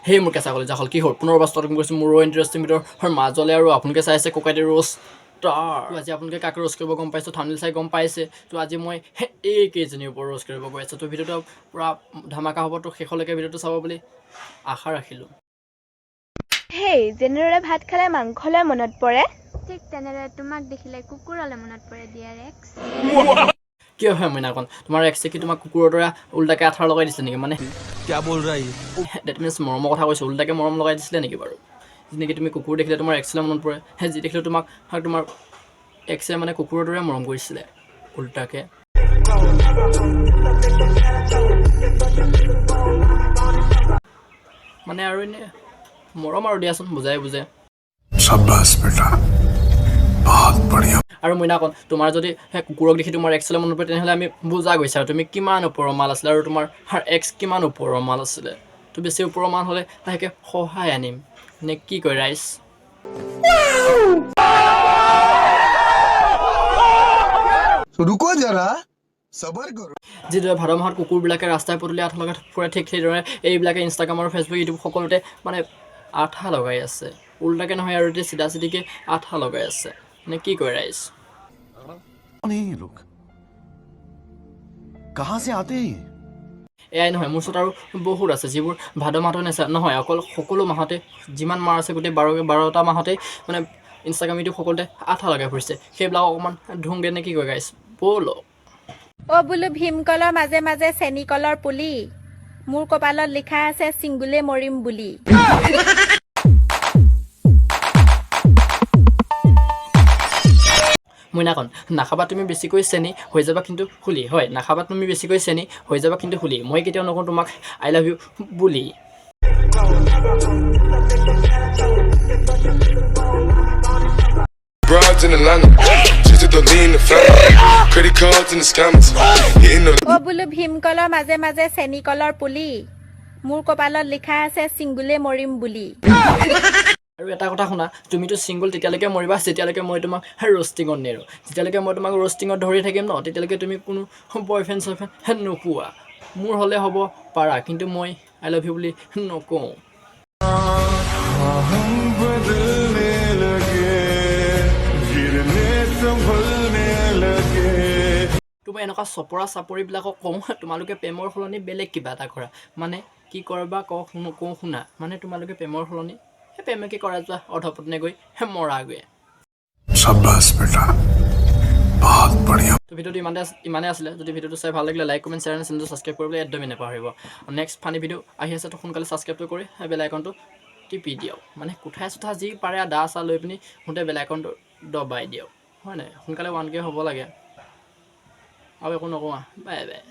সেই মোৰ কেঁচা কলিজাসকল, কি হ'ল? পুনৰবাৰ স্বাগতম কৰিছোঁ মোৰ ইণ্টাৰেষ্টিং ভিডিঅ'ৰ মাজলৈ আৰু আপোনালোকে চাই আছে ককাইটি ৰোষ্টাৰ। তো আজি আপোনালোকে কাক ৰ'ষ্ট কৰিব গম পাইছোঁ, থাম্বনেইল চাই গম পাইছে। তো আজি মই এই কেইজনীৰ ওপৰত ৰ'ষ্ট কৰিব গৈ আছোঁ। তো ভিডিঅ'টো পূৰা ধামাকা হ'ব, তো শেষলৈকে ভিডিঅ'টো চাব বুলি আশা ৰাখিলোঁ। হেই, যেনেদৰে ভাত খালে মাংসলৈ মনত পৰে, ঠিক তেনেদৰে তোমাক দেখিলে কুকুৰলৈ মনত পৰে, ডিয়াৰ এক্স। কিয় হয় মইনাকণ, তোমাৰ এক্সে কি তোমাক কুকুৰৰ দৰে উল্টাকৈ আঠাৰ লগাই দিছে নেকি? মানে क्या बोल रहा है ये? That means মৰমৰ কথা কৈছোঁ, উল্টাকৈ মৰম লগাই দিছিলে নেকি বাৰু? যি নেকি তুমি কুকুৰ দেখিলে তোমাৰ এক্সলৈ মনত পৰে, সেই যি দেখিলে তোমাক তোমাৰ এক্সে মানে কুকুৰৰ দৰে মৰম কৰিছিলে উল্টাকৈ। মানে আৰু এনে মৰম আৰু দিয়াচোন, বুজাই বুজে। शाबाश बेटा, बहुत बढ़िया। আৰু মইনাকণ, তোমাৰ যদি সেই কুকুৰক দেখি তোমাৰ এক্সলৈ মনত পৰে, তেনেহ'লে আমি বুজা গৈছে আৰু তুমি কিমান ওপৰৰ মাল আছিলে আৰু তোমাৰ এক্স কিমান ওপৰৰ মাল আছিলে। তো বেছি ওপৰৰ মাল হ'লে লাহেকৈ সহায় আনিম নে কি কয় ৰাইজ? तो रुको जरा, सबर करो। যিদৰে ভাদ মাহত কুকুৰবিলাকে ৰাস্তাই পদূলি আঠা লগাই ফুৰে, ঠিক সেইদৰে এইবিলাকে ইনষ্টাগ্ৰাম আৰু ফেচবুক, ইউটিউব সকলোতে মানে আঠা লগাই আছে। উল্টাকৈ নহয় আৰু, এতিয়া চিধা চিধিকৈ আঠা লগাই আছে নে কি কয় ৰাইজ? कौन है ये लोग? कहां से आते हैं ये? এয়াই নহয়, মোৰ ওচৰত আৰু বহুত আছে, যিবোৰ ভাদ মাহতো নেচা নহয়, অকল সকলো মাহতে, যিমান মাহ আছে গোটেই 12টা মাহতেই মানে ইনষ্টাগ্ৰাম, ইউটিউব সকলোতে আঠা লগাই ফুৰিছে। সেইবিলাক অকণমান ধুমগে নে কি কয় গাইছ? ব'লক। অ' বোলো, ভীমকলৰ মাজে মাজে চেনিকলৰ পুলি, মোৰ কপালত লিখা আছে ছিংগুলে মৰিম বুলি। মইনাকণ, নাখাবা তুমি বেছিকৈ চেনি, হৈ যাবা কিন্তু ফুলি। হয়, নাখাবা তুমি বেছিকৈ চেনি, হৈ যাবা কিন্তু ফুলি। মই কেতিয়াও নকওঁ তোমাক I love you বুলি। Broads in Atlanta, just to lean the family, credit cards and the scammers, hitting the অ' বোলো, ভীমকলৰ মাজে মাজে চেনিকলৰ পুলি, মোৰ কপালত লিখা আছে ছিংগুলে মৰিম বুলি। আৰু এটা কথা শুনা, তুমিতো ছিংগল তেতিয়ালৈকে মৰিবা যেতিয়ালৈকে মই তোমাক ৰ'ষ্টিঙত নেৰোঁ। যেতিয়ালৈকে মই তোমাক ৰ'ষ্টিঙত ধৰি থাকিম ন, তেতিয়ালৈকে তুমি কোনো বয়ফ্ৰেণ্ড চয়ফ্ৰেণ্ড নোপোৱা। মোৰ হ'লে হ'ব পাৰা, কিন্তু মই I love you বুলি নকওঁ। তুমি এনেকুৱা চপৰা চাপৰিবিলাকক কওঁ, তোমালোকে প্ৰেমৰ সলনি বেলেগ কিবা এটা কৰা। মানে কি কৰবা কওঁ শুনো, কওঁ শুনা, মানে তোমালোকে প্ৰেমৰ সলনি সেই প্ৰেমকে কৰা যোৱা, অৰ্ধপত্নে গৈ মৰাগৈ। शाबाश बेटा, बहुत बढ़िया। তো ভিডিঅ'টো ইমানে আছিলে। যদি ভিডিঅ'টো চাই ভাল লাগিলে লাইক, কমেণ্ট, শ্বেয়াৰ, চেনেলটো ছাবস্ক্ৰাইব কৰিবলৈ একদমেই নাপাহৰিব। নেক্সট ফানি ভিডিঅ' আহি আছে, তো সোনকালে ছাবস্ক্ৰাইবটো কৰি বেল আইকনটো টিপি দিয়ক। মানে কোঠাই চোঠা যি পাৰে দা চা লৈ পিনি সোঁতে বেল আইকনটো দবাই দিয়ক, হয় নাই? সোনকালে 1K হ'ব লাগে। আৰু একো নকওঁ, বাই বাই।